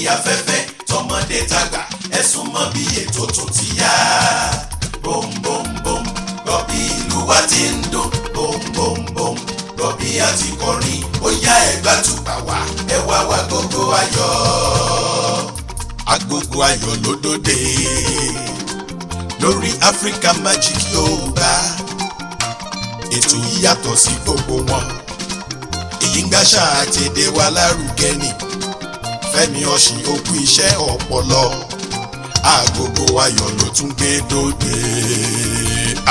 Afẹ́fẹ́ tọmọdé tàgbà, ẹ súnmọ́ bí ètò tún ti yá. Bòm bòm bòm, gbọ́ bí ìlú wa ti ń dún. Bòm bòm bòm, gbọ́ bí a ti kọrin. Ó yá, ẹ gbàtúpà wá, ẹ wá wá gbogbo ayọ̀. Agogo Ayọ̀ ló dòde lórí Africa Magic Yorùbá. Ètò yìí yàtọ̀ sí gbogbo wọn. Èyí ń gbàṣà àtẹ̀dé wa lárugẹ ni. Fẹ́mi Ọ̀sìn òkú iṣẹ́ ọpọlọ, Agogo Ayọ̀ ló tún gbé dòde.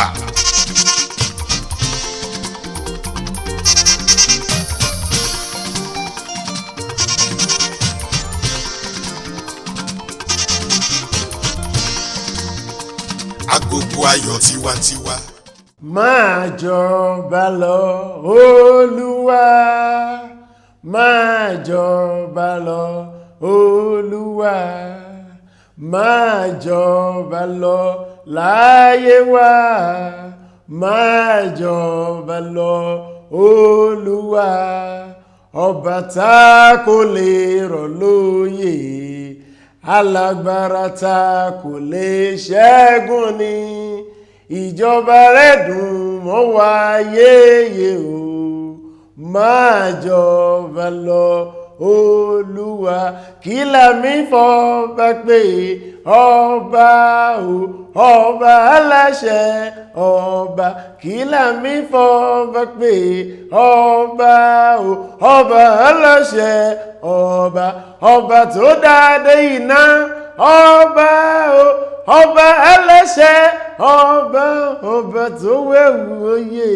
Ah. Agogo Ayọ̀ tiwantiwa. Máa jọba lọ, Olúwa, máa jọba lọ, Olúwa, máa jọba lọ láyé wa, máa jọba lọ, Olúwa. Ọba tá kò lè rọ̀ lóyè, alágbára tá kò lè ṣẹ́gun ni, ìjọba rẹ̀ dùn mọ́ wa yéye o. Máa jọba lọ, Olúwa. Kí làmí fọba pé ọba o, ọba aláṣẹ ọba. Kí làmí fọba pé ọba o, ọba aláṣẹ ọba, ọba tó dáadé iná, ọba o, ọba aláṣẹ ọba, ọba tó wẹ̀wù oyè,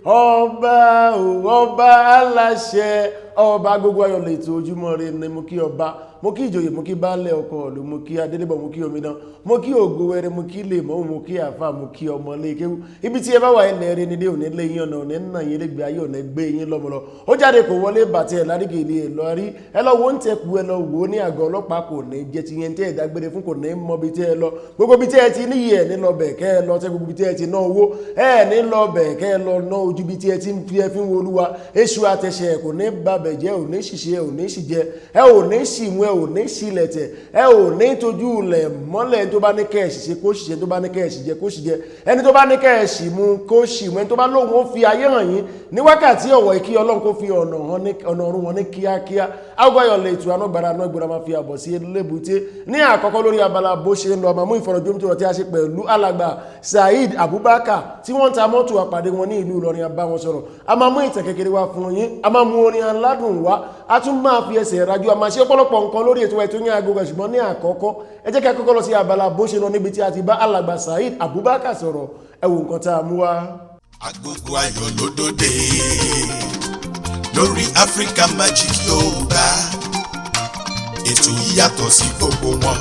ọba o, ọba aláṣẹ ọba. Gbogbo ayọ̀ lè tó. Ojúmọ́ rẹ ni. Mo kí ọba, mo kí ìjòyè, mo kí baálé ọkọ ìlú, mo kí adélébọ̀, mo kí omidan, mo kí ògo wẹrẹ, mo kí lè mọ́, mo kí àfà, mo kí ọmọ lékéwú. Ibi tí ẹ bá wà, ilẹ̀ rẹ nílé òní lé yín, ọ̀nà òní nà yín lẹ́gbẹ̀ẹ́ ayé, òní gbé yín lọ́mọ lọ. Ó jáde kò wọlé bàtẹ́ ẹ̀ láríkè ilé ẹ̀ lọ rí. Ẹ lọ wo ń tẹkù, ẹ lọ wò ó ní àgọ́ ọlọ́pàá. Kò ní jẹ́ ti yẹn tẹ́ ẹ̀ dágbére fún, kò ní mọ bí tẹ́ ẹ lọ. Gbogbo bí tẹ́ ẹ ti níyì, ẹ̀ ní lọ bẹ̀ kẹ́ ẹ lọ tẹ́. Gbogbo bí tẹ́ ẹ ti ná owó, ẹ ní lọ bẹ̀ kẹ́ ẹ lọ ná. Ojú bí tí ẹ ti ń fi ẹ fi ń wo Olúwa, èṣù àtẹ̀ṣẹ̀ kò ní babẹ̀ jẹ́. Ò ní ṣìṣe, ò ní ṣìjẹ, ẹ ò ní ṣìmú, ẹ ò ní ṣìlẹ̀tẹ̀, ẹ ò ní tójú lẹ̀ mọ́lẹ̀. Tó bá ní kẹ́ ẹ̀ ṣìṣe, kó ṣìṣe. Tó bá ní kẹ́ ẹ̀ ṣìjẹ, kó ṣìjẹ. Ẹni tó bá ní kẹ́ ẹ̀ ṣìmú, kó ṣìmú. Ẹni tó bá lóun ó fi ayé hàn yín ní wákàtí ọ̀wọ̀, ìkí Ọlọ́run kó fi ọ̀nà hàn ní ọ̀nà ọ̀run wọn ní kíákíá. Agbáyọ̀ lè tu anágbára anágbára máa fi àbọ̀ sí lébùté. Ní àkọ́kọ́ lórí abala bó ṣe ń lọ, àmọ́ ìfọ̀rọ̀jomitoro tí a ṣe pẹ̀lú alàgbà Saheed Abubakar tí wọ́n ń ta mọ́tò, àpàdé wọn ní ìlú Ìlọrin, a bá wọn sọ̀rọ̀. A máa mú ìtàn kékeré wá fún yín, a máa mú orin aládùn wá, a tún máa fi ẹsẹ̀ rájú, a máa ṣe ọ̀pọ̀lọpọ̀ nǹkan lórí ètò ẹ̀tọ́ ní agogo. Ṣùgbọ́n ní àkọ́kọ́, ẹ jẹ́ kí a kọ́kọ́ lọ sí abala bó ṣe lọ, níbi tí a ti bá alàgbà Saheed Abubakar sọ̀rọ̀. Ẹ wo nǹkan tá a mú wá. Agogo Ayọ̀ ló dòde lórí Africa Magic Yorùbá. Ètò yìí yàtọ̀ sí gbogbo wọn.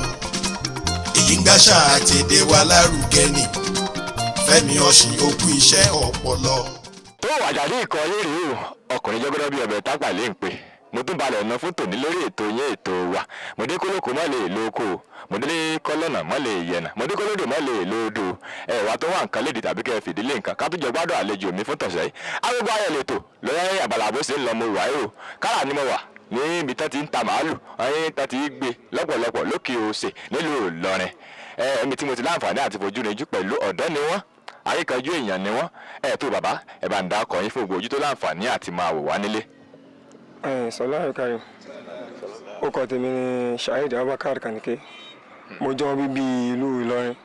Èyí ń gbàṣà àtẹ̀dé wa lárugẹ ni. Fẹ́mi Ọ̀sìn òkú iṣẹ́ ọpọlọ. Tó àjàdí ikọ̀ yín rèé o, ọkùnrin jọgọdọ bíi ọbẹ̀ tápà lè ń pè. Mo tún balẹ̀ ọ̀nà fún tòní lórí ètò yín, ètò wa. Mo dé kólókó mọ́ lè lóko, mo dé kọ́lọ́nà mọ́ lè yẹnà, mo dé kólódò mọ́ lè lódò. Ẹ wá tó wà nǹkan léde tàbí kẹ́ ẹ fìdílé nǹkan ká tó jọ gbádùn àlejò mi fún tọ̀sẹ̀ yìí. Agogo Ayọ̀ lètò lórí àbàlà bó ṣe ń lọ. Mo wà ó kára ni mo wà ní ibi tán ti ń ta màálù, ẹyin tán ti gbé lọ́pọ̀lọpọ̀ lókè òsè nílùú Ìlọrin. Ẹ ẹmi tí mo ti láǹfààní àti fojú rinjú pẹ̀lú ọ̀dọ́ ni wọ́n, àríkanjú èèyàn ni wọ́n. Ẹ tó bàbá, ẹ bá ń dá ọkọ̀ yín fún gbogbo ojú tó láǹfààní àti máa wò wá nílé. Ẹ sọlá ayọkayọ, orúkọ tèmi ni Saheed Abubakar Kanike. Mo jẹ́ ọmọ bíbí ìlú Ìlọrin,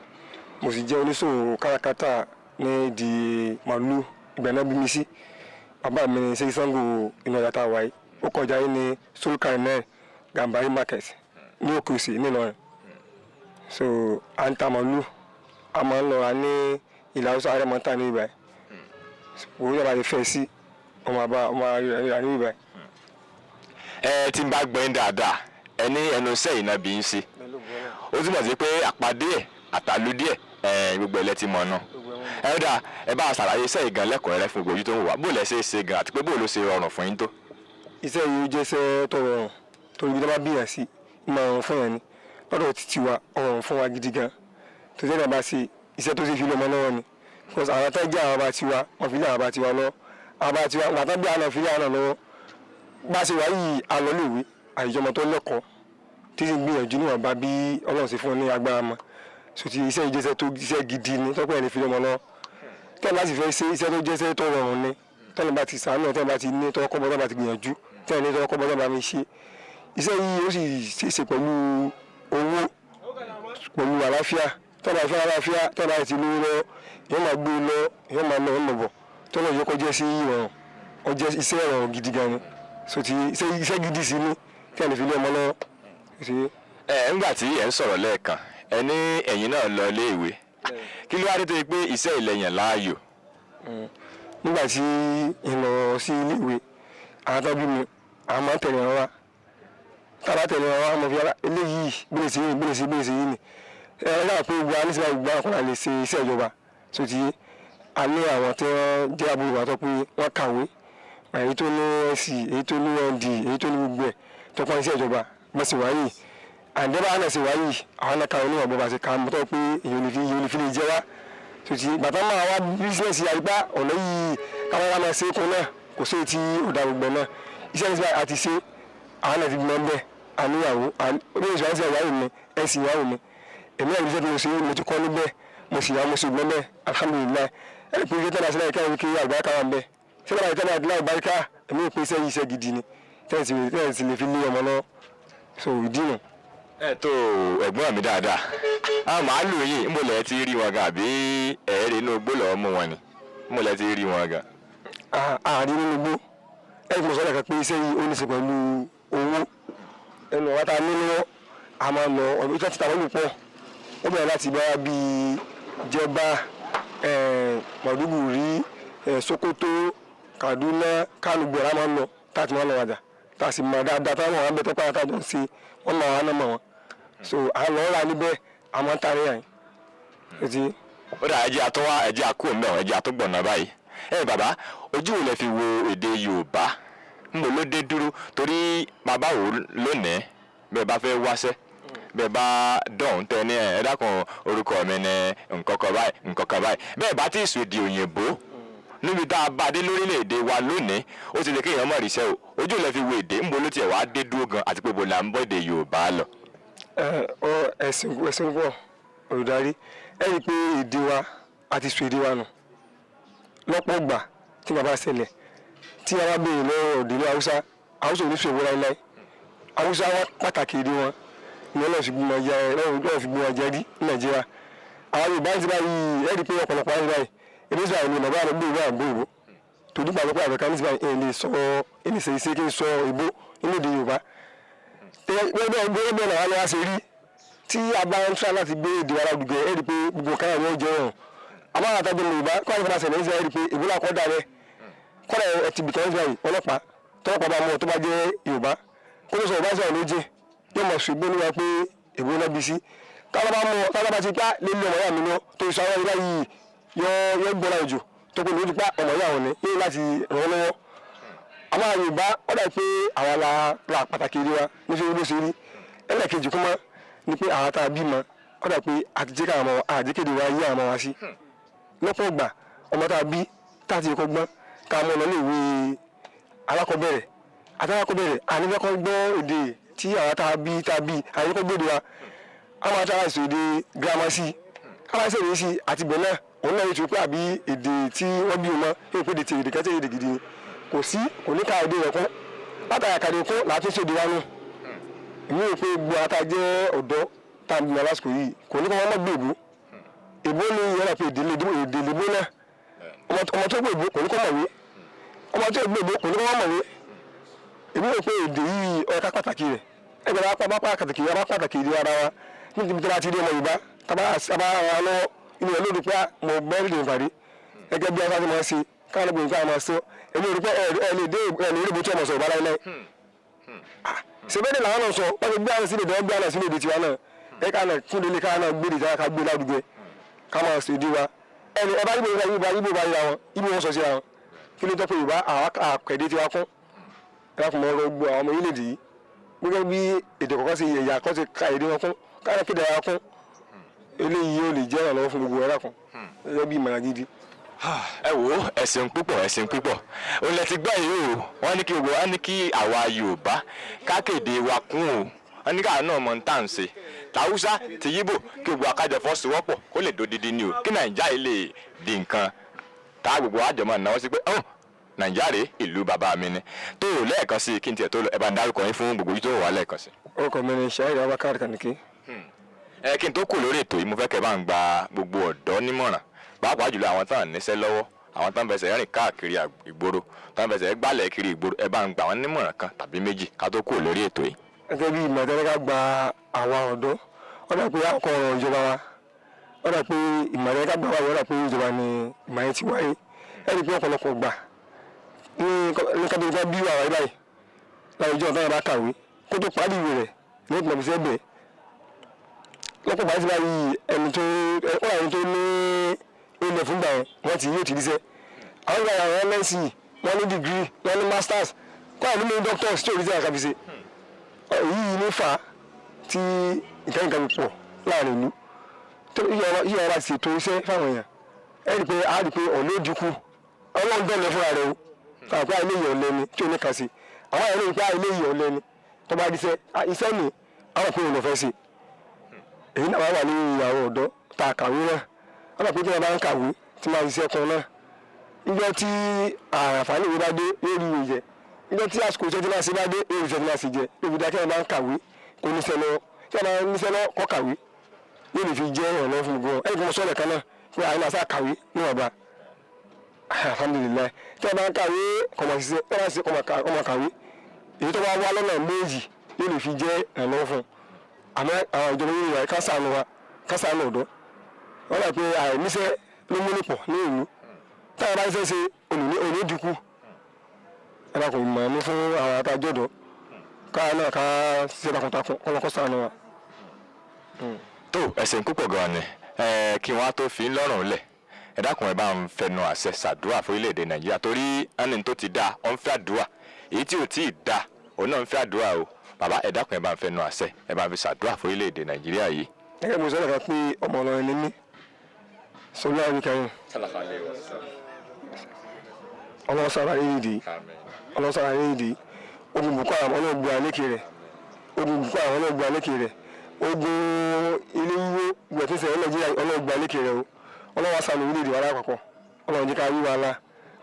mo sì jẹ́ oníṣòwò káràkátà ní ìdí màlúù. Ìgbà náà bí mi sí, bàbá mi ní sẹ́yìn Sango inú ọjà tá a wáyé. Ó kọjá yìí ní Sulkarnain Gambari Market ní Òkè Òsì ní Ìlọrin. So à ń ta màlúù, a máa ń lọ ra ní ilẹ̀ Haúsá, àrẹ máa ń tà ní ibà. Owó yàrá ti fẹ́ sí ọmọ àbá ọmọ àríra ní ibà. Ẹ tí ń bá gbọ́n dáadáa, ẹ ní ẹnu iṣẹ́ yìí náà bí ń ṣe. Ó túmọ̀ sí pé àpàdé ẹ̀ àtàlù díẹ̀ ẹ gbogbo ẹ̀ lẹ ti mọ̀ náà. Ẹ ó dáa, ẹ bá a ṣàlàyé iṣẹ́ yìí gan lẹ́kùnrẹ́rẹ́ fún gbogbo ojú tó ń wò wá. Bó lẹ ṣe é ṣe gan, àti pé bó ló ṣe rọrùn fún yín tó? Iṣẹ́ yìí, ó jẹ́ iṣẹ́ tó rọrùn, torí ibi tó bá bíyàn sí máa rọrùn fún yàn ni. Lọ́dọ̀ títí wa, ó rọrùn fún wa gidi gan, tó ṣe bá ṣe iṣẹ́ tó ṣe fi lọ́mọ lọ́wọ́ ni, because àwọn tó jẹ́ àwọn bá tiwa, wọ́n fi lé àwọn bá tiwa lọ́wọ́. Àwọn bá tiwa wà tán bí àwọn fi lé àwọn lọ́wọ́. Bá a ṣe wà yìí, a lọ léèwé, àìjọmọ tó lẹ́kọ̀ọ́. Tí sì ń gbìyànjú níwọ̀nba bí Ọlọ́run ṣe fún ọ ní agbára mọ́. So ti iṣẹ́ ìjẹsẹ́ tó iṣẹ́ gidi ni tọ́pẹ́ ẹni fi lọ́mọ lọ. Tẹ́lẹ̀ bá sì fẹ́ ṣe iṣẹ́ tó jẹ́sẹ́ tó rọrùn ni, tẹ́lẹ̀ bá ti sàánú, tẹ́lẹ̀ bá ti ní tọ́kọ́ bọ́, tẹ́lẹ̀ bá ti gbìyànjú, tẹ́lẹ̀ ní tọ́kọ́ bọ́, tẹ́lẹ̀ bá mi ṣe iṣẹ́ yìí, ó sì ṣe é ṣe pẹ̀lú owó, pẹ̀lú àlàáfíà. Tẹ́lẹ̀ bá fẹ́ àlàáfíà, tẹ́lẹ̀ bá ti lówó lọ, yóò máa gbé lọ, yóò máa lọ, yóò máa bọ̀, tọ́lọ̀ yóò kọjá sí ìrọ̀rùn. Ó jẹ́ iṣẹ́ ìrọ̀rùn gidi gan ni. So ti iṣẹ́ gidi sí ni tẹ́lẹ̀ fi lé ọmọ lọ. Ẹ ńgbà tí ẹ ń sọ̀rọ̀ lẹ́ẹ̀kan, ẹ ní ẹ̀yin náà lọ ilé ìwé. Kí ló wá dé tó yẹ pé iṣẹ́ ìlẹ̀yìn láàyò? Nígbà tí ń lọ sí ilé ìwé, àwọn tó bí mi, àwọn máa ń tẹ̀lé wọn wá. Tábà tẹ̀lé wọn wá, mo fi ara eléyìí bílẹ̀ sí yìí, bílẹ̀ sí, bílẹ̀ sí yìí ni ẹ náà pé gbogbo alẹ́ síbáà, gbogbo àwọn kan lè ṣe iṣẹ́ ìjọba. Tó ti a ní àwọn tí wọ́n jẹ́ àbúrò wa tó pé wọ́n kàwé, èyí tó ní NC, èyí tó ní ND, èyí tó ní gbogbo ẹ̀, tó pọ́n iṣẹ́ ìjọba bó ṣe wáyé. Àǹdẹ́bà náà ṣe wáyé, àwọn náà kàwé níwọ̀n bó bá ṣe kà á mọ́tò pé èyí ò lè fi lè jẹ́ wá. Tó ti bàtà máa wá business àyíká ọ̀nà yìí, káwọn wá máa ṣe é kun náà, kò sí etí ọ̀dà gbogbo náà. Iṣẹ́ ní síbáà àti ṣe àwọn náà ti bímọ bẹ́ẹ̀, àníyàwó bí oṣù àti ìyàwó mi, ẹ̀sìn ìyàwó mi, èmi náà iṣẹ́ tí mo ṣe, mo ti kọ́ níbẹ̀, mo sì yà, mo sì gbọ́ bẹ́ẹ̀, alhamdulillahi. Ẹ̀ pé iṣẹ́ tẹ́lẹ̀ sílẹ̀ kẹ́rin kí àlùbáríkà wà ń bẹ́ẹ̀ sílẹ̀ báyìí tẹ́lẹ̀ àdúrà àlùbáríkà. Èmi ò pé iṣẹ́ yìí iṣẹ́ gidi ni tẹ́lẹ̀ sì lè fi lé ọmọ lọ. So ìdí nù. Ẹ tó ẹ̀gbọ́n mi dáadáa, àwọn màálù yìí, ń bọ̀lẹ̀ ti rí wọn gan, àbí ẹ̀ẹ́rẹ́ inú igbó lọ́wọ́ mú wọn ni? Ń bọ̀lẹ̀ ti rí wọn gan? Àárín nínú igbó. Ẹ kò sọ lẹ́ẹ̀kan pé iṣẹ́ yìí ó ní í ṣe pẹ̀lú owó ẹnu ọ̀wá tá a ní lọ́wọ́. A máa lọ ọ̀dọ̀ ìjọ títa mọ́lù pọ̀. Ó bẹ̀rẹ̀ láti bá bíi Jẹba, Maiduguri, Sokoto, Kaduna, Kano, gbọ̀rọ̀ a máa ń lọ tá a ti máa ń lọ rajà, tá a sì mọ̀ dáadáa táwọn àwọn abẹ́tọ́ pàrọ̀ tá a jọ ń ṣe, wọ́n máa wá náà mọ̀ wọ́n. So à ń lọ rà níbẹ̀, a máa ń ta ní àyìn. Ó dà, ẹjẹ́ àtúnwá, ẹjẹ́ àkó mẹ́wọ̀n, ẹjẹ́ àtúgbọ̀nà báyìí. Ẹ bàbá, ojú wo lẹ fi wo èdè Yorùbá? Ń bò ló dé dúró? Torí bàbá wò lónìí, bẹ́ẹ̀ bá fẹ́ wáṣẹ́, bẹ́ẹ̀ bá dọ̀hún tẹ ní ẹ dákun, orúkọ mi ní nǹkankan báyìí, nǹkankan báyìí, bẹ́ẹ̀ bá tí ì sọ èdè òyìnbó níbi tá a bá dé lórílẹ̀‐èdè wa lónìí, ó ti lè kéèyàn mọ̀ ríṣẹ́ o. Ojú lẹ fi wo èdè, ń bo ló tiẹ̀ wá dé dúró gan, àti pé bo là ń bọ́ èdè Yorùbá lọ? Ẹ ọ ẹsìn, ẹsìn púpọ̀, olùdarí. Ẹ rí i pé èdè wa, a ti sọ èdè wa nù lọ́pọ̀ gbà. Tí bàbá ṣẹlẹ̀ tí a bá béèrè lọ́wọ́ òdìlé Haúsá, Haúsá ò ní sọ èbó láéláé. Haúsá wa pàtàkì èdè wọn ni Ọlọ́run fi gbìmọ̀ jẹ, Ọlọ́run fi gbìmọ̀ jẹ rí ní Nàìjíríà. Àwọn Yorùbá ti báyìí, ẹ rí i pé ọ̀pọ̀lọpọ̀ àwọn báyìí, èdè sọ àwọn bàbá rẹ̀ gbé ìwé àgbò ìbò torí gbàgbọ́ pé àbẹ̀ká ní ti báyìí, ẹ̀ lè sọ, ẹ̀ lè ṣe iṣẹ́ kí n sọ ìbò nínú èdè Yorùbá. Bẹ́ẹ̀ bẹ́ẹ̀ bẹ́ẹ̀ làwọn wá ṣe rí. Tí a bá ń try láti gbé èdè wa lárugẹ, ẹ rí i pé gbogbo nǹkan náà ni ó jẹ́ ọ̀run. Àmọ́ àwọn àtàjọ Yorùbá kọ́ àti fúnra ṣẹlẹ̀, ẹ rí i pé ìbúlá kọ́ dà rẹ kọ́dà ẹ ti bìkan ní ọlọ́pàá, tọ́lọ́pàá bá mú ọ, tó bá jẹ́ Yorùbá, kó tó sọ Yorùbá sọ̀rọ̀ ló jẹ́, yóò mọ̀ sùn ìgbóni wa pé èbó náà bí sí. Tọ́lá bá mú ọ, tọ́lá bá ti pa lé ọmọ ìyá mi lọ tó sọ àwọn ìyá yìí, yọ gbọ́dọ̀ òjò tó pé lójú pa ọmọ ìyá òun ni yóò láti ràn án lọ́wọ́. Àmọ́ àwọn Yorùbá, ó dà pé àwa la la pàtàkì rí wa níṣẹ́ ló ṣe rí. Ẹlẹ́ẹ̀kejì kúmọ́ ni pé àwọn tá a bímọ, ó dà pé àtijọ́ káwọn ọmọ àdékéde wa yí àwọn ọmọ wa sí. Lọ́pọ̀ ìgbà, ọmọ tá a bí tá a ti kọ́ gbọ́n, ká mọ́ ọ lọ léèwé alákọ̀ọ́bẹ̀rẹ̀ àti alákọ̀ọ́bẹ̀rẹ̀, ànífẹ́ kọ́ gbọ́ èdè tí àwọn tá a bí, ànífẹ́ kọ́ gbọ́ èdè wa. A máa tá a sọ èdè girama sí, a máa ṣèdè sí àti bẹ̀ náà, òun náà yóò tún pé àbí èdè tí wọ́n bí òun mọ́ yóò pé èdè tí èdè kẹ́tẹ́ èdè gidi ni. Kò sí, kò ní ká èdè rẹ̀ kún látàrí àkàdé kún làá tún ṣèdè wa nù. Èmi rò pé gbogbo àwọn tá a jẹ́ ọ̀dọ́ tá a bímọ lásìkò yìí, kò ní kó wọ́n má gbé èbó. Èbó ni yàrá pé èdè èdè lèbó náà. Ọmọ tó gbé èbó kò ní kó mọ̀wé, ọmọ tó gbé èbó kò ní kó wọ́n mọ̀wé. Èmi rò pé èdè yìí, ó yẹ ká pàtàkì rẹ̀. Ẹgbẹ́ bá bá pàtàkì bá pàtàkì èdè ara wa níbi tí a ti rí ọmọ Yorùbá tábà sábà ara lọ́wọ́, inú rẹ̀ lóde pé mo gbọ́ èdè ìpàdé gẹ́gẹ́ bí wọ́n ti máa ṣe káwọn ọgbọ̀n nǹkan máa sọ. Èmi rò pé ẹ lè dé, ẹ lè rí ibo tí ọmọ sọ̀rọ̀ bá láíláí. Ṣèbédè làwọn náà sọ, wọ́n ti gbé àwọn sílẹ̀, wọ́n gbé àwọn sílẹ̀ èdè tiwa náà. Ẹ ká náà kúndé lé, ká náà gbé èdè tiwa, ká gbé lárugẹ, ká máa ṣe èdè wa. Ẹni ẹ bá yíbo yíbo yíbo bá yíra wọn, yíbo wọn sọ síra wọn. Kí ló tọ́ pé Yorùbá àkẹ́dé tiwa kún? Ẹ lákùn mọ́ ọ̀rọ̀ gbọ́ àwọn ọmọ orílẹ̀-èdè yìí gẹ́gẹ́ bí èdè kọ̀ọ̀kan ṣe ẹ̀yà kan ṣe ka èdè wọn kún, káwọn kéde ara kún. Eléyìí yóò lè jẹ́ ìrànlọ́wọ́ fún gbogbo ẹ̀rọ kan gẹ́gẹ́ bí ìmọ̀ràn gidi. Ẹ wo, ẹ̀sìn púpọ̀, ẹ̀sìn púpọ̀ òun lẹ ti gbọ́ yìí o. Wọ́n ní kí gbogbo wọn ní kí àwa Yorùbá ká kéde wa kún o. Wọn ní káà náà mọ̀ ń tà ń ṣe tàwùsá ti yíbò kí gbogbo akájọ fọ́sowọ́pọ̀ kó lè dodidi ni o, kí Nàìjíríà yìí lè di nǹkan tá gbogbo àjọmọ̀ náà sí pé ọ́n Nàìjíríà rèé, ìlú bàbá mi ni. Tó o lẹ́ẹ̀kan sí kí n tiẹ̀ tó lọ, ẹ bá ń dárúkọ yín fún gbogbo yìí tó wà lẹ́ẹ̀kan sí. Orúkọ mi ni Saheed Abubakar Kanike. Ẹ kí n tó kù lórí ètò yìí, mo fẹ́ kẹ́ bá ń gba gbogbo ọ̀dọ́ nímọ̀ràn, pàápàá jùlọ àwọn tán níṣẹ́ lọ́wọ́, àwọn tán fẹsẹ̀ rìn káàkiri ìgboro, tán fẹsẹ̀ gbálẹ̀ kiri ìgboro. Ẹ bá ń gbà wọ́n nímọ̀ràn kan tàbí méjì ká tó kù lórí ètò yìí. Gẹ́gẹ́ bí ìmọ̀ tẹ́lẹ̀ ká gba àwa ọ̀dọ́, ó dà pé àkọ́ ọ̀rọ̀ ìjọba wa, ó dà pé ìmọ̀ tẹ́lẹ̀ ká gbà wáyé, ó dà pé ìjọba ni ìmọ̀ yẹn ti wáyé. Ẹ rí i pé ọ̀pọ̀lọpọ̀ gbà ní kátó bí wà wáyé báyìí láwùjọ ọ̀tá yẹn bá kàwé kó tó parí ìwé rẹ̀ ní ìpínlẹ̀ fi sẹ́bẹ̀ lọ́pọ̀ báyìí ti báyìí, ẹni tó ó ẹni tó ní ilẹ̀ fúngbà yẹn wọ́n ti yóò ti ríṣẹ́. Àwọn ìgbà àwọn MSc, wọ́n ní degree, wọ́n ní masters, kó àwọn onímọ̀ doctors tí ò ríṣẹ́ àkàfi ṣe. Èyí ní fà á tí nǹkan nǹkan fi pọ̀ láàrin ìlú tó yíyọ ọba ti ṣètò iṣẹ́ fáwọn èèyàn. Ẹ rí i pé a rí i pé ọ̀lẹ́ òdìkú ọlọ́run dọ̀lẹ́ fúnra rẹ̀ o, káà pé àìlèyé ọ̀lẹ́ ni tí ò ní kàn sí àwọn àìlèyé pé àìlèyé ọ̀lẹ́ ni tó bá ríṣẹ́ iṣẹ́ ni àwọn pé òun lọ fẹ́ ṣe. Èyí náà wà ní ìyàwó ọ̀dọ́ tá a kàwé náà, wọ́n gbà pé tí wọ́n bá ń kàwé tí wọ́n ṣiṣẹ́ kan náà, níjọ́ tí àǹfààní ìwé bá dé yóò rí ìwé jẹ, níjọ́ tí àsìkò iṣẹ́ tí máa ṣe bá dé yóò rí iṣẹ́ tí máa ṣe jẹ. Lóbi dá kí wọ́n bá ń kàwé kó níṣẹ́ lọ, tí wọ́n bá ń níṣẹ́ lọ kọ́ kàwé yóò lè fi jẹ́ ìrànlọ́wọ́ fún gbogbo ẹ̀. Kí wọ́n sọ̀rọ̀ kan náà pé àyìn náà sá kàwé níwọ̀nba, alhamdulillahi. Tí wọ́n bá ń kàwé kó máa ṣiṣẹ́, tí wọ́n bá ṣe kó máa kàwé, èyí tó bá wá lọ́nà méjì yóò lè fi jẹ́ ìrànlọ́wọ́ fún un. Àmọ́ àwọn ìjọba yìí wà ká ṣàánú wa, ká ṣàánú ọ̀dọ́. Wọ́n gbà pé àìníṣẹ́ ló múlò pọ̀ ní ìlú. Táwọn bá ń ṣe òní òní dínkù. Ẹ bá kò mọ̀ ní fún àwọn atajọ́dọ̀ ká náà ká ṣiṣẹ́ takuntakun kọ́ lọ́kọ́ ṣàánú wa. Tó ẹsẹ̀ ń púpọ̀ gan-an ni ẹ kí wọ́n á tó fi ń lọ́rùn lẹ̀. Ẹ dákun, ẹ bá ń fẹnu àṣẹ ṣàdúrà fún orílẹ̀-èdè Nàìjíríà, torí ẹni tó ti dáa ọ ń fẹ́ àdúrà, èyí tí ò tí ì dáa òun náà ń fẹ́ àdúrà o. Bàbá, ẹ dákun, ẹ bá ń fẹnu àṣẹ, ẹ bá ń fi ṣàdúrà fún orílẹ̀-èdè Nàìjíríà yìí. Gẹ́gẹ́ bí mo sọ lẹ́ka pé ọmọ Ìlọrin ni mí, sọlá àríkàyìn ọlọ́run sára rí ìdí, ọlọ́run sára rí ìdí. Ogun Boko Haram, ọlọ́run gbé alékè rẹ̀. Ogun Boko Haram, ọlọ́run gbé alékè rẹ̀. Ogun ilé wíwó gbẹ̀ tí ń ṣẹlẹ̀ Nàìjíríà, ọlọ́run gbé alékè rẹ̀ o. Ọlọ́run wá ṣàánú orílẹ̀-èdè wa lápapọ̀. Ọlọ́run jẹ́ ká rí wa la,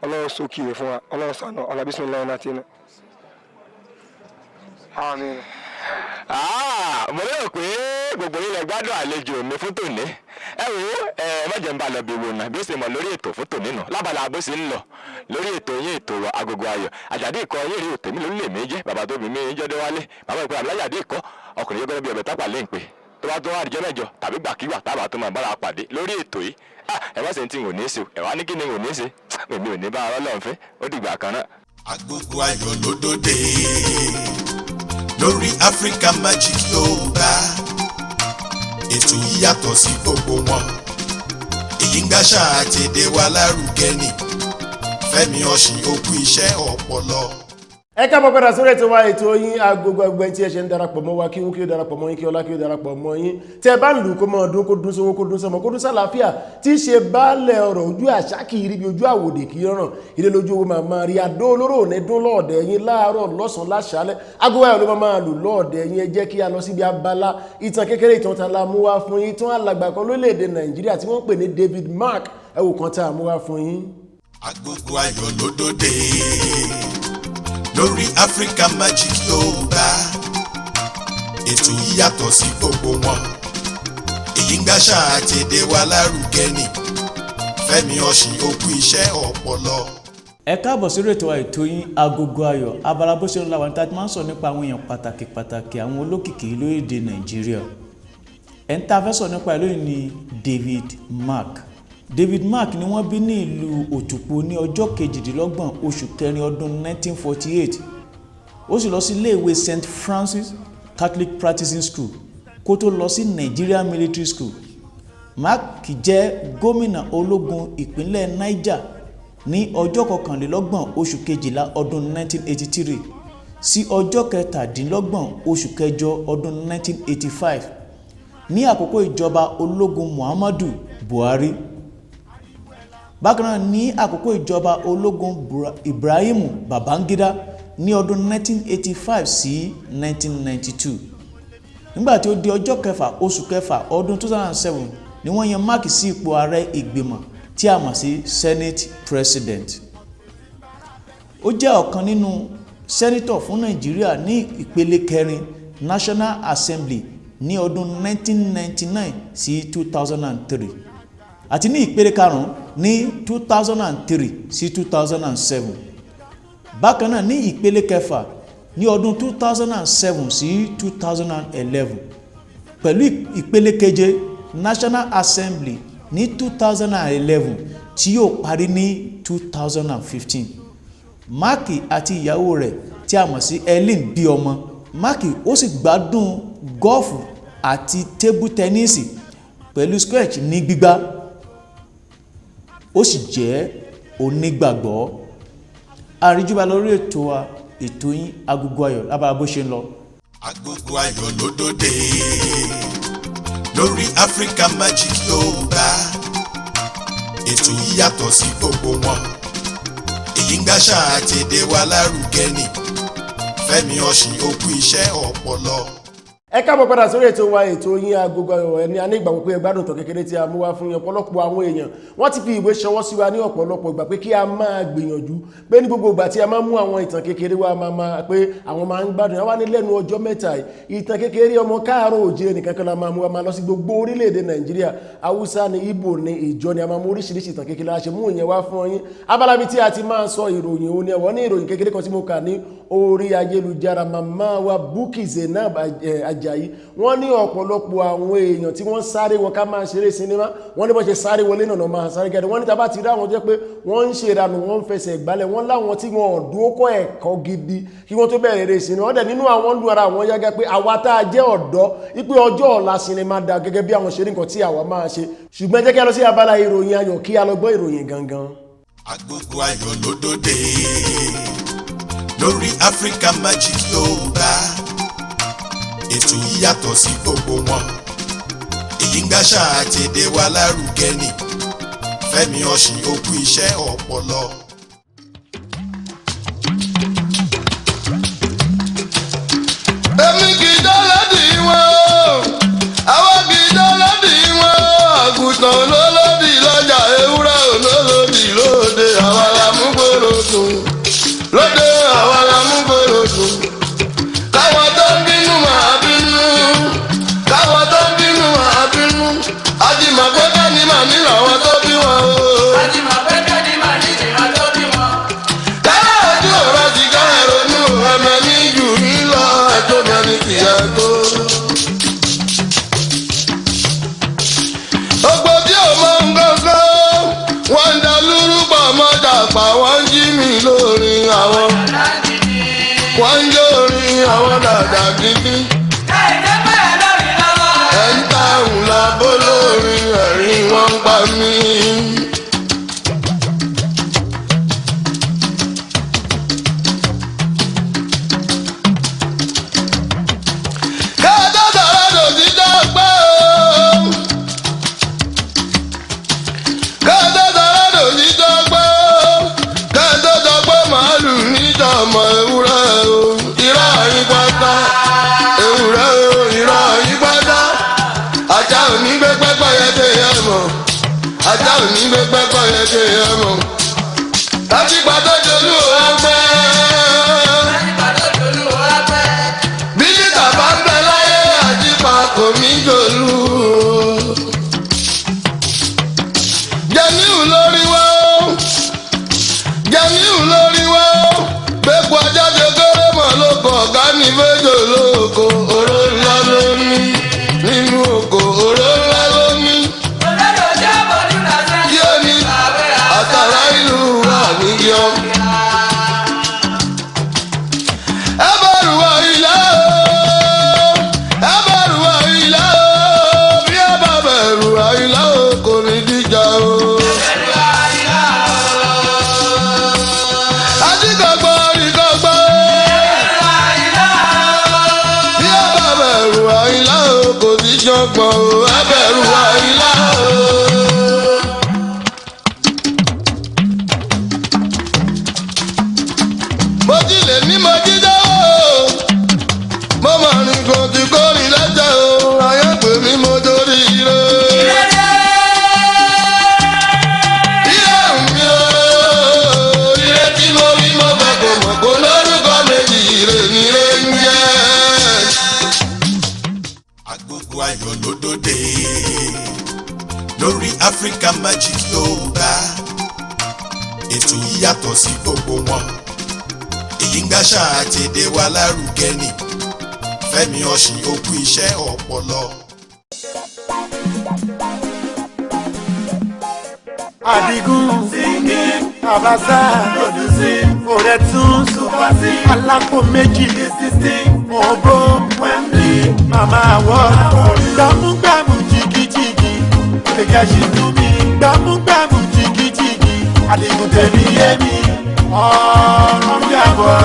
ọlọ́run sókè rẹ̀ fún wa, ọlọ́run ṣàánú ọlá bismillah náà tí. Àmín. Mo lérò pé gbogbo yín lẹ gbádùn àlejò mi fún tòní. Ẹ wo, ẹ má jẹ́ ń bá lọ bí wo náà bí ó ṣe mọ̀ lórí ètò fún tòní nù lábala bó ṣe ń lọ lórí ètò yín, ètò wa Agogo Ayọ̀. Àjàdí Ìkọ́ yín rí òtẹ̀mí lórí lèmi jẹ́ bàbá tó bí mi jọ́dẹ́ wálé, bàbá ìpè àbúláyàdí ìkọ́ ọkùnrin yóò gbọ́dọ̀ bí ọbẹ̀ tápà lé ń pè tó bá tó wá àdìjọ́ mẹ́jọ tàbí gbàkigbà tábà tó máa bára pàdé lórí ètò yìí. Ẹ má ṣe ní tí n ò ní í ṣe, ẹ wá ní kí ni n ò ní í ṣe, èmi ò ní bá ara lọ́nfẹ́. Ó dìgbà kan náà. Agogo Ayọ̀ ló dòde lórí Africa Magic Yorùbá. Ètò yìí yàtọ̀ sí gbogbo wọn, èyí ń gbàṣà àtẹ̀dé wa lárugẹ ni. Fẹ́mi Ọ̀sìn, òkú iṣẹ́ ọpọlọ. Ẹ káàbọ̀ padà sórí ètò wa, ètò yín, Agogo. Ẹgbẹ́ tí ẹ ṣe ń darapọ̀ mọ́ wa, kí wọ́n kí ó darapọ̀ mọ́ yín, kí ọlá kí ó darapọ̀ mọ́ yín. Tẹ́ bá ń lù kó mọ́ ọdún, kó dún sówó, kó dún sọmọ, kó dún sálàáfíà, tí í ṣe baálẹ̀ ọ̀rọ̀. Ojú àṣà kì í rí bí ojú àwòdì kì í ràn, ilé lójú owó máa máa rí. Adó olóró ò ní dún lọ́ọ̀dẹ̀ yín láàárọ̀, lọ́sàn-án, láṣálẹ́. Agogo Ayọ̀ ló máa máa lù lọ́ọ̀dẹ̀ yín. Ẹ jẹ́ kí a lọ síbi abala ìtàn kékeré. Ìtàn ta la mú wá fún yín? Ìtàn alàgbà kan lórílẹ̀‐èdè Nàìjíríà tí wọ́n ń pè ní David Mark. Ẹ wò kan tá a mú wá fún yín. Agogo Ayọ̀ ló dòde lórí Africa Magic Yorùbá. Ètò yìí yàtọ̀ sí gbogbo wọn, èyí ń gbàṣà àtẹ̀dé wa lárugẹ ni. Fẹ́mi Ọ̀sìn, òkú iṣẹ́ ọpọlọ. Ẹ káàbọ̀ sórí ètò wa, ètò yín, Agogo Ayọ̀. Abala bó ṣe ń la wà ní tá a ti máa ń sọ nípa àwọn èèyàn pàtàkì pàtàkì, àwọn olókìkí lórílẹ̀‐èdè Nàìjíríà. Ẹ̀ ń tá a fẹ́ sọ nípa ẹ̀ lónìí ni David Mark. David Mark ni wọ́n bí ní ìlú Òtùpó ní ọjọ́ 28 oṣù kẹrin ọdún 1948. Ó sì lọ sí iléèwé St Francis Catholic Practicing School kó tó lọ sí Nigeria Military School. Mark jẹ́ gómìnà ológun ìpínlẹ̀ Niger ní ọjọ́ 29 oṣù kejìlá ọdún 1983 sí ọjọ́ 27 oṣù kẹjọ ọdún 1985 ní àkókò ìjọba ológun Muhammadu Buhari. Bákan náà, ní àkókò ìjọba ológun Ibrahim Babangida ní ọdún 1985 sí 1992. Nígbà tí ó di ọjọ́ kẹfà oṣù kẹfà ọdún 2007 ni wọ́n yan Mark sí ipò ààrẹ ìgbìmọ̀ tí a mọ̀ sí Senate President. Ó jẹ́ ọ̀kan nínú sẹ́nítọ̀ fún Nàìjíríà ní ìpele kẹrin National Assembly ní ọdún 1999 sí 2003 àti ní ìpele karùn-ún ní 2003 sí 2007. Bákan náà ní ìpele kẹfà ní ọdún 2007 sí 2011, pẹ̀lú ìpele keje National Assembly ní 2011 tí yóò parí ní 2015. Mark àti ìyàwó rẹ̀ tí a mọ̀ sí Ellen bí ọmọ. Mark ó sì gbádùn gọ́ọ̀fù àti table tennis pẹ̀lú squash ní gbígbá. Ó sì jẹ́ onígbàgbọ́. Àríjúbà lórí ètò wa, ètò yín, Agogo Ayọ̀, lábára bó ṣe ń lọ. Agogo Ayọ̀ ló dòde lórí Africa Magic Yorùbá. Ètò yìí yàtọ̀ sí gbogbo wọn. Èyí ń gbàṣà àtẹ̀dé wa lárugẹ ni. Fẹ́mi Ọ̀sìn òkú iṣẹ́ ọpọlọ. Ẹ káàbọ̀ padà sórí ètò wa, ètò yín, Agogo Ayọ̀. Ẹni a ní ìgbàgbọ́ pé ẹ gbádùn ìtàn kékeré tí a mú wá fún yín. Ọ̀pọ̀lọpọ̀ àwọn èèyàn, wọ́n ti fi ìwé ṣọwọ́ sí wa ní ọ̀pọ̀lọpọ̀ ìgbà pé kí a máa gbìyànjú pé ní gbogbo ìgbà tí a máa mú àwọn ìtàn kékeré wa, máa pé àwọn máa ń gbádùn wá ní lẹ́nu ọjọ́ mẹ́ta yìí. Ìtàn kékeré ọmọ káàárọ̀ òjìrè nìkan kan la máa mú wa, máa lọ sí gbogbo orílẹ̀-èdè Nàìjíríà, Haúsá ni, Ìgbò ni, ìjọ ni, a máa mú oríṣiríṣi ìtàn kékeré la ṣe mú ìyẹn wá fún yín. Abala bíi tí a ti máa sọ ìròyìn òun ni ẹ̀wọ̀n ní ìròyìn kékeré kan tí mo kà ní orí ayélujára. Màmá wa Bukky Zainab Ajayi, wọ́n ní ọ̀pọ̀lọpọ̀ àwọn èèyàn tí wọ́n sáré wọ ká máa ṣeré sinimá, wọ́n ní bọ́n ṣe sáré wọlé náà máa sáré jáde. Wọ́n ní tá bá ti rí àwọn jẹ́ pé wọ́n ń ṣe ìranù, wọ́n ń fẹsẹ̀ gbálẹ̀, wọ́n láwọn tí wọ́n ò dúró kọ́ ẹ̀kọ́ gidi kí wọ́n tó bẹ̀rẹ̀ eré sinimá. Wọ́n dẹ̀ nínú àwọn ń lu ara àwọn yága pé àwa tá a jẹ́ ọ̀dọ́ wípé ọjọ́ ọ̀la sinimá da gẹ́gẹ́ bí àwọn ṣeré nǹkan tí àwa máa ṣe. Ṣùgbọ́n jẹ́ kí a lọ sí abala ìròyìn ayọ̀, kí a lọ gbọ́ ìròyìn gangan. Agogo Ayọ̀ ló dòde lórí Africa Magic Yorùbá. Ètò yìí yàtọ̀ sí gbogbo wọn. Èyí ń gbàṣà àtẹ̀dé wa lárugẹ ni. Fẹ́mi Ọ̀sìn òkú iṣẹ́ ọpọlọ. Èmi kì í dọ́lọ́dì wọn o, àwọn kì í dọ́lọ́dì wọn o. Àgùntàn olólòdì lọ́jà, ewúrẹ́ olólòdì lóde. Àwa la mú gbòòrò dùn lóde, àwa la mú gbòòrò dùn. Káwọn tó ń bínú máa bínú, káwọn tó ń bínú máa bínú. Àjìmọ̀pẹ́ bẹ́ẹ̀ ni màmí làwọn tó bí wọn o. Káyọ̀ ojú ọ̀rọ̀ ti ká ẹ̀rọnú ẹ̀mẹ́ ní jù mí lọ, ẹ̀tọ́ mẹ́ni kì í ẹ̀ tó. Ògbó tí ò mọ nǹkankan, wọ́n ń da lúrúbọ̀ mọ́jà pa, wọ́n ń jí mi lórí àwọn. Wọ́n ń jó orin àwọn dàda gidi. Ẹ̀ ń ta òun lábó lórí ẹ̀rín wọ́n ń pa mí. Kẹ́tọ́ sọ̀rọ̀ dòdì dọ́gbẹ́ o. Kẹ́tọ́ sọ̀rọ̀ dòdì dọ́gbẹ́ o. Kẹ́tọ́ dọ́gbẹ́ màálù níjà ọmọ ewúrẹ́ o. Irọ́ yín pátá. Ewúrẹ́ o, irọ́ yín pátá. Ajá ò ní gbé pẹ́pẹ́ yẹn dé yẹn mọ̀. Ajá ò ní gbé pẹ́pẹ́ yẹn dé yẹn mọ̀. Láti pàtó jolú ò pẹ́. Bílítà bá ń bẹ láyé, àjípa kò mí jòlú. Jẹ̀míù lórí wá ó, Jẹ̀míù lórí wá ó, gbẹ́kú ajáde kéré mọ̀ lóko, ọ̀gá ní méjò lóko, oró ńlá ló ní nínú oko, oró ńlá ló ní. Kí ó ní àtàrà ìlú wà níyọ. Ẹ bẹ̀rù àìlá o, ẹ bẹ̀rù àìlá o, bí ẹ bá bẹ̀rù àìlá o, kò ní díjà o. Ajígbàgbọ́ ìgbàgbọ́, bí ẹ bá bẹ̀rù àìlá o, kò ní jọgbọ́n o, ẹ bẹ̀rù àìlá o. Mo jí lè ní mo jí dánwò, mo mọ̀ ní kò tí kò rí lẹ́jẹ̀. Africa Magic Yorùbá, ètò yìí yàtọ̀ sí gbogbo wọn. Èyí ń gbàṣà àtẹ̀dé wa lárugẹ ni. Fẹ́mi Ọ̀ṣìn, òkú iṣẹ́ ọpọlọ. Adigun singing, Abasa producing, Oretun super Alápò méjì 16, Obo Wembley, Mama Awọ, gbámúgbámú jìgìjìgì, Olèkẹ́ ṣì tún mi, gbámúgbámú jìgìjìgì, Adigun tèmi yé mi, ọ̀run yàbọ̀,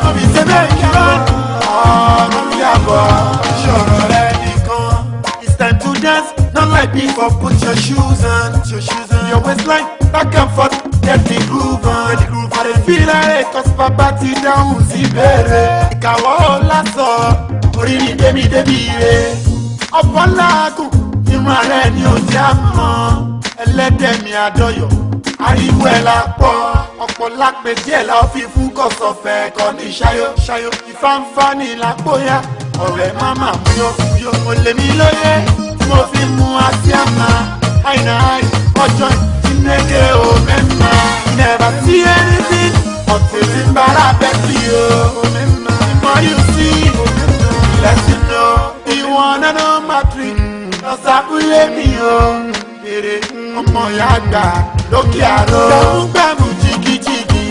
omi sẹ́bẹ̀ kíkọ́, ọ̀run yàbọ̀, ṣọ̀rọ̀ rẹ nìkan. It's time to dance, not like before, put your shoes on, your shoes on, your waistline, back and forth, get the groove on, get the groove on. I dey feel like cause bàbá ti dáhùn sí bèrè. Ìkàwọ́ lásọ̀, orí mi débi débi re. Ọ̀pọ̀ làágùn, irun ààrẹ ni ò jẹ́ àmọ́. Ẹlẹ́dẹ̀ mi àjọyọ̀, ariwo ẹ̀ la pọ̀. Ọ̀pọ̀ lápẹ̀ díẹ̀ la fi fún kọ̀sọ̀fẹ́ kọ́ ní ṣayó ṣayó. Ìfáǹfààní làpóyá, ọ̀rẹ́ má má múyó múyó. Mo lè mí lóye tí mo fi mú àsíá máa. Àìná àì ọjọ́ ìnẹ́gẹ́ ò mẹ́ma. Never see anything until tí n bá ra bẹ́ẹ̀ o. The more you see, the less you know. Ìwọ̀n nánà matric lọ́sàkúlé mi o. Èrè ọmọ ìyá àgbà lókè àrò. Gbàmúgbàmù jìgìjìgì,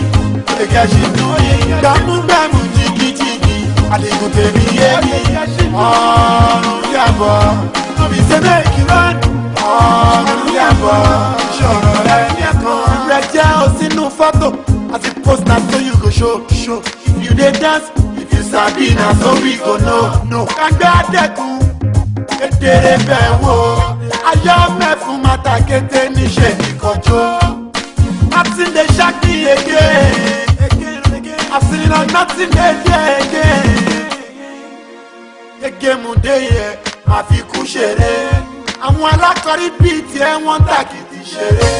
èkè ṣì tún yé. Gbàmúgbàmù jìgìjìgì, àdìgún tèmi yé mi. Ọ̀run yàbọ̀, tóbi ṣe make you run. Ọ̀run yàbọ̀, ṣọ̀rọ̀ rẹ nìkan. Rẹ jẹ́ o sínú fọ́tò àti post na so you go show show. If you dey dance, if you sabi na so we go know. No. Kàgbé àdẹ́kùn kedere bẹ́ẹ̀ wò. Ayọ́ mẹ́fun mata kété níṣẹ́ nìkanjó. Nothing dey shock me again. I've seen it, nothing dey there again. Gẹ́gẹ́ mu dé yẹ, màá fi kú ṣeré. Àwọn alákọ̀rí bíi tiẹ̀ wọ́n tàkìtì ṣeré.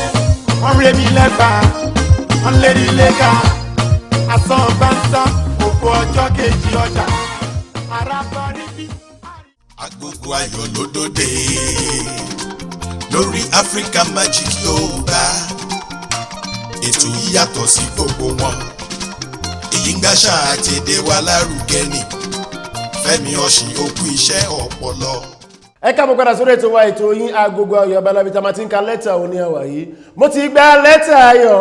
Wọ́n ré mi lẹ́bàá, wọ́n lé ní lẹ́ka. Asán bá ń sá, òkú ọjọ́ kejì ọjà. Arábárí bí. Agogo ayọ̀ ló dòde lórí Africa Magic Yorùbá. Ètò yìí yàtọ̀ sí gbogbo wọn. Èyí ń gbàṣà àtẹ̀dé wa lárugẹ ni. Fẹ́mi Ọ̀ṣìn, òkú iṣẹ́ ọpọlọ. Ẹ káàbọ̀ padà sórí ètò wa, ètò yín, Agogo Ayọ̀. Abala bíi tá a máa ti ń ka lẹ́tà òní àwà yìí. Mo ti gba lẹ́tà ayọ̀,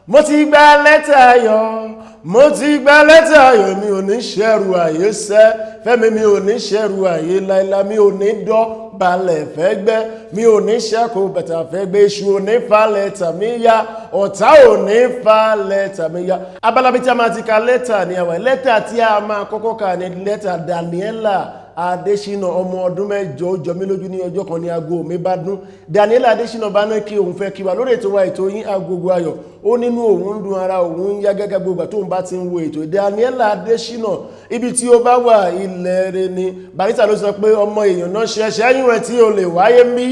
mo ti gba lẹ́tà ayọ̀, mo ti gba lẹ́tà ayọ̀. Mi ò ní ṣẹ̀rù àyè sẹ́ fẹ́mi, mi ò ní ṣẹ̀rù àyè láìla, mi ò ní dọ́ balẹ̀ fẹ́gbẹ́, mi ò ní ṣẹ́kù bàtà fẹ́gbẹ́, iṣu ò ní falẹ̀ tàmí ya, ọ̀tá ò ní falẹ̀ tàmí ya. Abala bíi tí a máa ti ka lẹ́tà ní àwà, lẹ́tà tí a máa kọ́kọ́ kà ní lẹ́tà Daniela Adésínà, ọmọ ọdún 8. Ó jọ mí lójú ní ọjọ́ kan ní aago mi bá dún, Daniela Adésínà bá ní kí òun fẹ́ kí wa lórí ètò wa, ètò yín, Agogo Ayọ̀. Ó nínú òun ń dùn, ara òun ń yá gágá gbogbo tóun bá ti ń wo ètò. Daniela Adésínà, ibi tí ó bá wà, ilẹ̀ rẹ ni. Barrister ló sọ pé ọmọ èèyàn náà ṣẹṣẹ yín rẹ tí o lè wáyé ń bí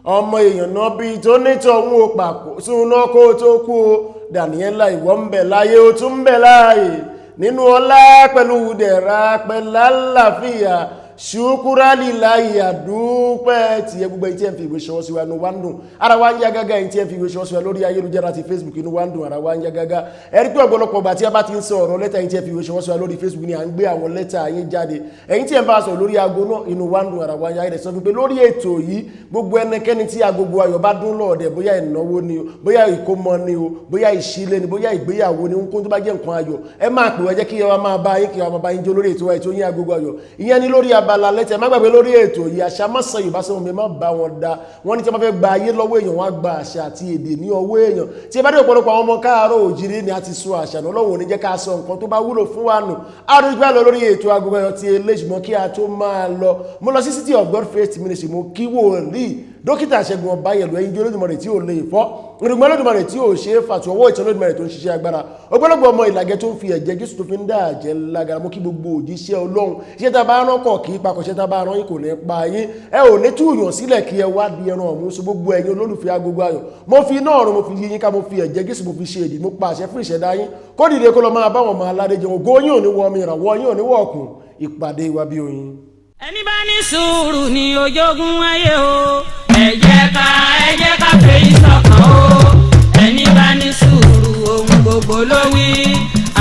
ọmọ èèyàn náà bí tó nítọ̀hún o pàkó súná kó tó kú o. Daniela, ìwọ ń bẹ láyé, o tún ń bẹ láàyè nínú ọlá pẹ̀lú dẹ̀ra pẹ̀lú àlàáfíà. Ṣùkúrálì láyé, àdúpẹ́ tí ẹ gbogbo ẹ̀yin tí ẹ ń fi ìwé ṣọwọ́ sí wa, inú wa ń dùn, ara wa ń yá gágá. Ẹ̀yin tí ẹ ń fi ìwé ṣọwọ́ sí wa lórí ayélujára àti Facebook, inú wa ń dùn, ara wa ń yá gágá. Ẹ rí pé ọ̀pọ̀lọpọ̀ ìgbà tí a bá ti ń sọ ọ̀rọ̀ lẹ́tà, ẹ̀yin tí ẹ fi ìwé ṣọwọ́ sí wa lórí Facebook ni à ń gbé àwọn lẹ́tà yín jáde. Ẹ̀yin tí ẹ ń bá a sọ̀rọ̀ lórí aago náà, inú wa ń dùn, ara wa ń yá. Ẹ sọ fún pé lórí ètò yìí, gbogbo ẹnikẹ́ni tí Agogo Ayọ̀ bá dún lọ́ọ̀dẹ̀, bóyá ìnáwó ni o, bóyá ìkómọ ni o, bóyá ìṣílé ni, bóyá ìgbéyàwó ni, ohunkóhun tó bá jẹ́ nǹkan ayọ̀, ẹ máa pè wá, jẹ́ kí ẹ máa bá yín, kí ẹ máa bá yín jó lórí ètò wa, ètò yín, Agogo Ayọ̀. Ìyẹn ni lórí abala lẹ́tà. Má gbàgbé, lórí ètò yìí, àṣà mọ́sàn Yorùbá sọ́wọ́n mi má bá wọn da. Wọ́n ní tí wọ́n fẹ́ gba ayé lọ́wọ́ èèyàn, wọ́n á gba àṣà àti èdè ní ọwọ́ èèyàn. Tí ẹ bá dé, ọ̀pọ̀lọpọ̀ àwọn ọmọ káàárọ̀ òjìrì ni a ti sọ àṣà náà. Ọlọ́run ò ní jẹ́ ká sọ nǹkan tó bá wúlò fún wa nù. Àdúgbò lọ lórí ètò Agogo Ayọ̀ ti eléyìí. Ṣùgbọ́n kí a tó máa lọ, mo lọ sí City of God Faith Ministry, mo kí wòlíì Dókítà Ṣẹ́gun Ọbáyẹ̀lú, ẹ̀yin Olódùmarè tí ò lè fọ́, ìrùgbọ́n Olódùmarè tí ò ṣe é fàtú, ọwọ́ ìtàn Olódùmarè tó ń ṣiṣẹ́ agbára, ọgbọ́lọgbọ́ ọmọ ìlàgẹ́ tó ń fi ẹ̀jẹ̀ Jésù tó fi ń dá àjẹ́ lágara. Mú kí gbogbo òjíṣẹ́ Ọlọ́run, iṣẹ́ tá a bá rán kọ̀ kì í pakọ̀, iṣẹ́ tá a bá rán yín kò ní pa yín. Ẹ ò ní túyàn sílẹ̀ kí ẹ wá di ẹran ọ̀mú. So gbogbo ẹ̀yin olólùfẹ́ Agogo Ayọ̀, mo fi iná ọ̀run, mo fi yí yín ká, mo fi ẹ̀jẹ̀ Jésù, mo fi ṣe èdè, mo pa àṣẹ fún ìṣẹ̀dá yín kó dìde kó lọ máa bá wọn máa aládé jẹun. Ògo yín ò ní wọ mi, ìrànwọ́ yín ò ní wọ̀ ọ̀kùn. Ìpàdé wa bí oyin. Ẹni bá ní sùúrù ní ojoogun ayé o. Ẹ jẹ́ ká, ẹ jẹ́ ká. Fèyí sọ̀kan o. Ẹni bá ní sùúrù ohun gbogbo ló wí.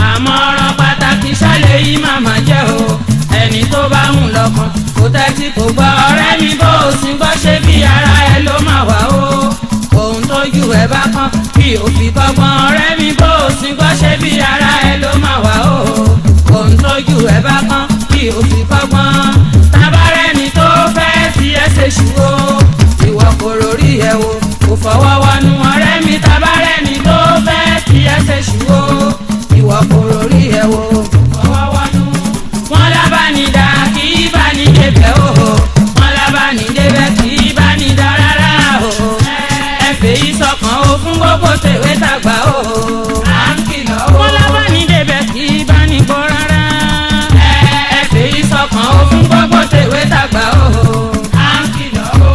Àmọ́ ọ̀rọ̀ pàtàkì ṣálẹ̀ yìí màmá jẹ́ o. Ẹni tó bá ń lọ́kàn kò tẹ́tí kò gbọ́ ọ̀rẹ́ mi bó o sì gbọ́ ṣe bí ara ẹ ló máa wà o. Ohun tójú ẹ bá kán kí o fi kọ́gbọ́n ọ̀rẹ́ mi bó o sì gbọ́ ṣe bí ara ẹ ló máa wà o. Ohun tójú ẹ bá kán kí o fi kọ́gbọ́n. Tabarẹ́ni tó fẹ́ fi ẹ́ ṣe ṣù o. Ìwọ kò rórí ẹ wo kò fọwọ́ wọnú ọ̀rẹ́ mi tabarẹ́ni tó fẹ́ fi ẹ́ ṣe ṣù o. Ìwọ kò rórí ẹ wo kò fọwọ́ wọnú. Wọ́n lábánidá kì í bá ní débẹ̀ o. Wọ́n lábánidébẹ̀ kì í bá ní dá rárá o. Ẹ fèyí sọkàn o fún gbogbo tèwé tàgbà o. À ń kìlọ̀ o. Wọ́n lábánidébẹ̀ kì í bá ní gbọ́ rárá. Ẹ fèyí sọkàn o fún gbogbo tèwé tàgbà o. À ń kìlọ̀ o.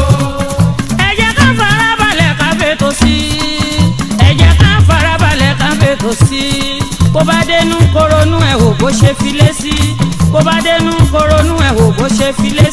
Ẹ jẹ́ ká farabalẹ̀ ká fètò sí i. Ẹ jẹ́ ká farabalẹ̀ ká fètò sí i. Bó bá dénú koronú ẹ̀ wò bó ṣe fi lé sí. Bó bá dénú koronú ẹ̀ wò bó ṣe fi lé